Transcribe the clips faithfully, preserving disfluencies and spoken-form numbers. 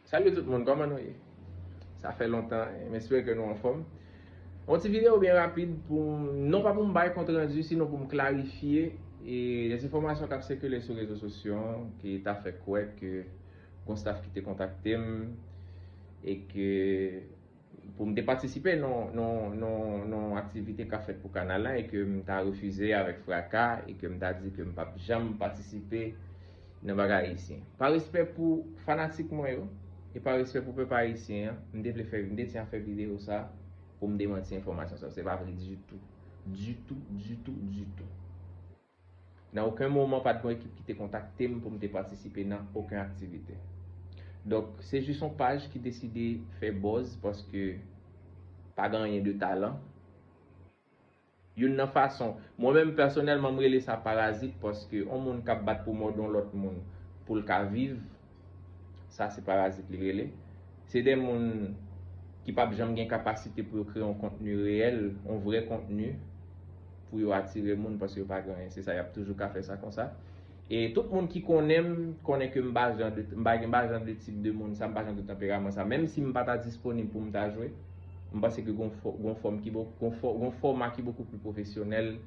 Salut tout moun, kòman nou ye? Sa fè lontan, m espere ke nou anfòm. Yon ti videyo byen rapid pou, non pa pou m bay kont randi, sinon pou m klarifye e, de enfòmasyon k ap sikile sou rezo sosyo an, ki ta fè kwè ke gon staff ki te kontakte m e ke pou m te patisipe nan, nan, nan, nan aktivite k ap fèt pou kanal la e ke m ta refize avèk fraka e ke m ta di ke m p ap janm patisipe nan bagay ayisyen. Pa respè pou fanatik mwen yo e pa respè pou pèp ayisyen an, m te vle fè, m te tyen a fè videyo sa pou m demanti enfòmasyon sa. Se pa vre ditou. Ditou, ditou, ditou. Nan okenn moman pa t gen ekip ki te kontakte m pou m te patisipe nan okenn aktivite. Donk, se jis yon paj ki deside fè buzz paske pa gen anyen de talan. Youn nan fason, mwen menm pèsonèlman m rele sa parazit paske yon moun k ap bat pou mòde yon lòt moun pou l ka viv, sa se parazit li rele. Se de moun ki p ap janm gen kapasite pou yo kreye yon kontni reyèl, yon vrè kontni pou yo atire moun paske yo pa gen anyen. Se sa, y ap toujou ka fè sa konsa. E tout moun ki konnen m, konnen ke m pa jan de, m pa gen, m pa jan de tip de moun sa, m pa jan de tanperaman sa. Menm si m pa ta disponib pou m ta jwe, m panse ke gon fò-, gon fòm ki bo-, gon fò-, gon fòma ki bokou pli pwofesyonèl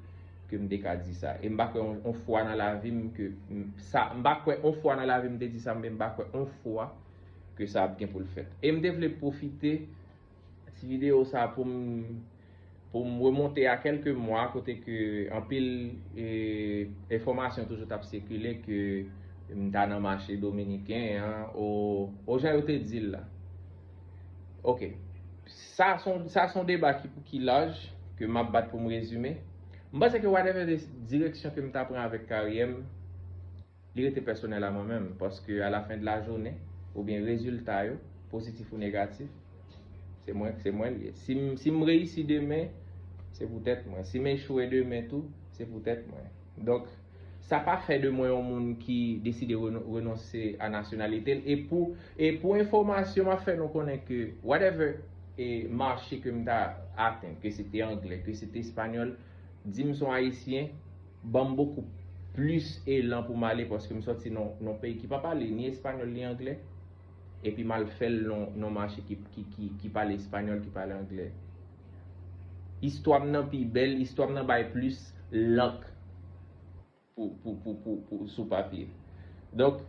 ke m te ka di sa. E m pa kwè on, on fwa nan lavi m ke m, sa, m pa kwè on fwa nan lavi m te di sa, men m pa kwè on fwa ke sa ap gen pou l fèt. E m te vle pwofite ti videyo sa pou m, pou m remonte a kèlke mwa kote ke anpil e, enfòmasyon toujou t ap sikile ke m ta nan mache dominiken an, o, o jan yo te di l la. Ok. Sa se yon, sa se yon deba ki, ki laj, ke m ap bat pou m rezime. M panse ke whatever de, direksyon ke m ta pran avèk karyè m, li rete pèsonèl a mwen menm, paske a la fen de la jounen, oubyen rezilta yo, pozitif ou negatif, se mwen, se mwen l ye. Si m, si m reyisi demen, se poutèt mwen. Si m echwe demen tou, se poutèt mwen. Donk, sa pa fè de mwen yon moun ki deside reno-, renonse a nasyonalite l. E pou, e pou enfòmasyon, m ap fè nou konnen ke whatever e mache ke m ta atenn, ke se te anglè, ke se te espanyòl, di m se yon ayisyen, ban m bokou plis elan pou m ale, paske m sòti nan, nan peyi ki pa pale ni espanyòl ni anglè, epi m al fè l nan, nan mache ki, ki, ki, ki pale espanyòl, ki pale anglè. Istwa m nan pi bèl, istwa m nan bay plis lank pou, pou, pou, pou, pou, sou papye. Donk,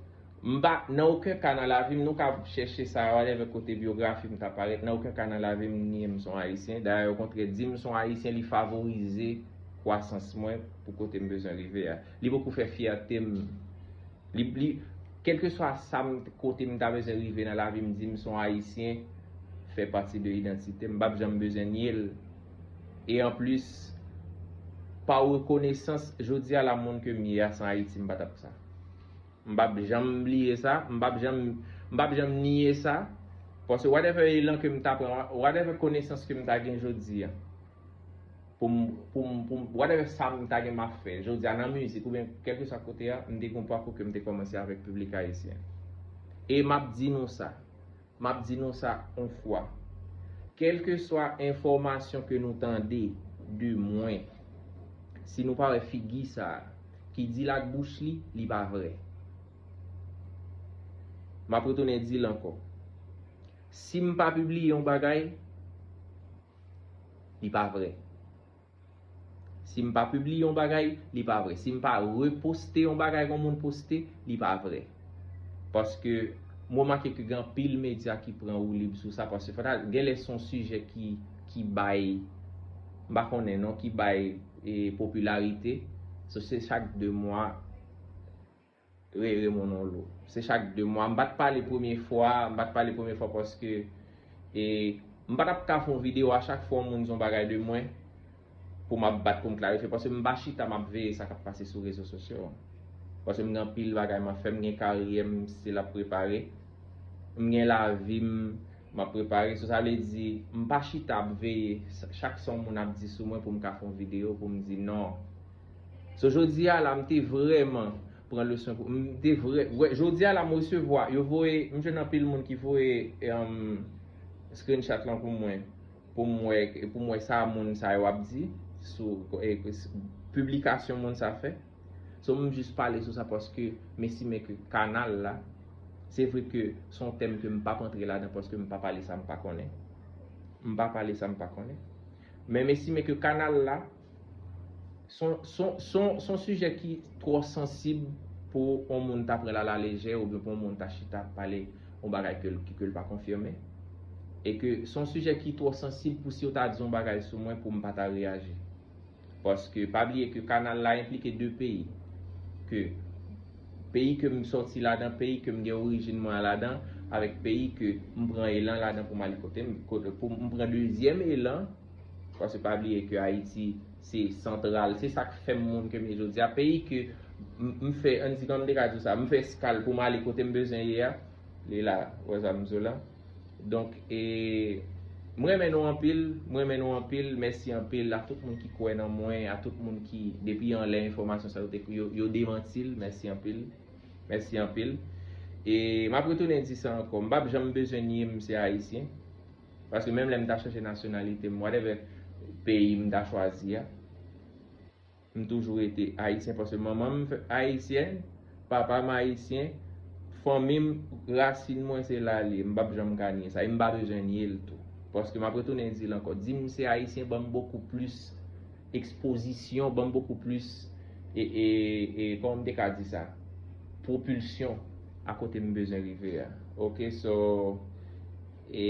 m pa, nan okenn ka nan lavi m, nou ka chèche sa, whatever kote byografi m ta parèt, nan okenn ka nan lavi m, ni m se yon ayisyen. Dayè, okontrè, di m se yon ayisyen, li favorize kwasans mwen pou kote m bezwen rive a. Li bokou fè fyète m. Li, li, kèlkeswa sa m, kote m ta bezwen rive nan lavi m, di m se yon ayisyen, fè pati de idantite m. M p ap janm bezwen nye l. E anplis, pa rekonesans, jodi a la moun ke m ye a, san Ayiti, m pa t ap sa. M p ap janm bliye sa, m p ap janm, m p ap janm nye sa. Paske whatever elan ke m ta pran, whatever konesans ke m ta gen jodi a, pou m, pou m, pou m, whatever sa m ta gen m ap fè, jodi a nan mizik oubyen kèlkeswa kote a, m te gen yon pakou ke m te kòmanse avèk piblik ayisyen. E m ap di nou sa, m ap di nou sa yon fwa. Kèlkeswa enfòmasyon ke nou tande de mwen, si nou pa wè figi sa a, ki di l ak bouch li, li pa vrè. M ap retounen di l ankò. Si m pa pibliye yon bagay, li pa vrè. Si m pa pibliye yon bagay, li pa vrè. Si m pa reposte yon bagay yon moun poste, li pa vrè. Paske m remake ke gen anpil medya ki pran woulib sou sa, paske fò ta, genlè se yon sijè ki, ki bay, m pa konnen non, ki bay e, popilarite. So, se chak de mwa, re, re mon non lo. Se chak de mwa. M pa t pale premye fwa, m pa t pale premye fwa paske e, m pa t ap ka fè yon videyo a chak fwa yon moun di yon bagay de mwen pou m ap bat pou m klarifye. Paske m pa chita, m ap veye sa k ap pase sou rezo sosyo. Paske m gen anpil bagay m ap fè, m gen karyè m still ap prepare. M gen lavi m, m ap prepare. So, sa vle di, m pa chita ap veye sa, chak sa yon moun ap di sou mwen pou m ka fè yon videyo, pou m di non. So, jodi a la, m te vrèman pran leson pou, m te vrè, wè, jodi a la, m resevwa, yo voye, m jwenn anpil moun ki voye, em, screenshot lan pou mwen, pou m wè, pou m wè sa moun sa yo ap di, sou, e, s-, piblikasyon moun sa fè. So, m jis pale sou sa paske m estime ke kanal la, Se vre ke se yon tèm ke m p ap antre ladan paske m pa pale sa m pa konnen. M pa pale sa m pa konnen. Men m estime ke kanal la, se yon, se yon, se yon, se yon sijè ki twò sansib pou yon moun ta pran l alalejè oubyen pou yon moun ta chita ap pale yon bagay ke l, ke, ke l pa konfime. E ke se yon sijè ki twò sansib pou si yo ta di yon bagay sou mwen pou m pa ta reyaji. Paske pa bliye ke kanal la enplike de peyi. Ke peyi ke m sòti ladan, peyi ke m gen orijin mwen an ladan, avèk peyi ke m pran elan ladan pou m ale kote m, kote, pou m pran dezyèm elan. Paske pa bliye ke Ayiti se santral, se sa k fè m moun ke m ye jodi a. Peyi ke m, m fè, ann di kòman m te ka di w sa, m fè eskal pou m ale kote m bezwen ye a, li la, wè sa m di w la. Donk, e, m renmen nou anpil, m renmen nou anpil, mèsi anpil a tout moun ki kwè nan mwen, a tout moun ki, depi anlè enfòmasyon sa yo te, yo, yo demanti l, mèsi anpil, mèsi anpil. E m ap retounen di sa ankò, m p ap janm bezwen nye m se ayisyen, paske menm lè m ta chanje nasyonalite m, whatever peyi m ta chwazi a, m toujou rete ayisyen paske manman m fè-, ayisyèn, papa m ayisyen, fanmi m, rasin mwen se la l ye, m p ap janm ka nye sa, e m pa bezwen nye l tou. Paske m ap retounen di l ankò, di m se ayisyen ban m bokou plis ekspozisyon, ban m bokou plis, e, e, e, kòman m te ka di sa, pwopilsyon a kote m bezwen rive a. Ok, so, e,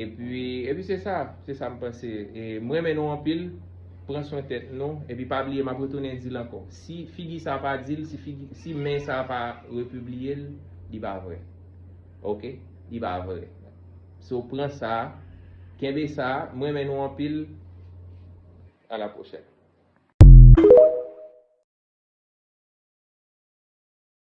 epi, epi se sa, se sa m panse. E, m renmen nou anpil, pran swen tèt nou, epi pa bliye, m ap retounen di l ankò. Si figi sa pa di l, si figi, si men sa pa repibliye l, li pa vre. Ok? Li pa vre. So, pran sa, kenbe sa, m renmen nou anpil. À la prochaine.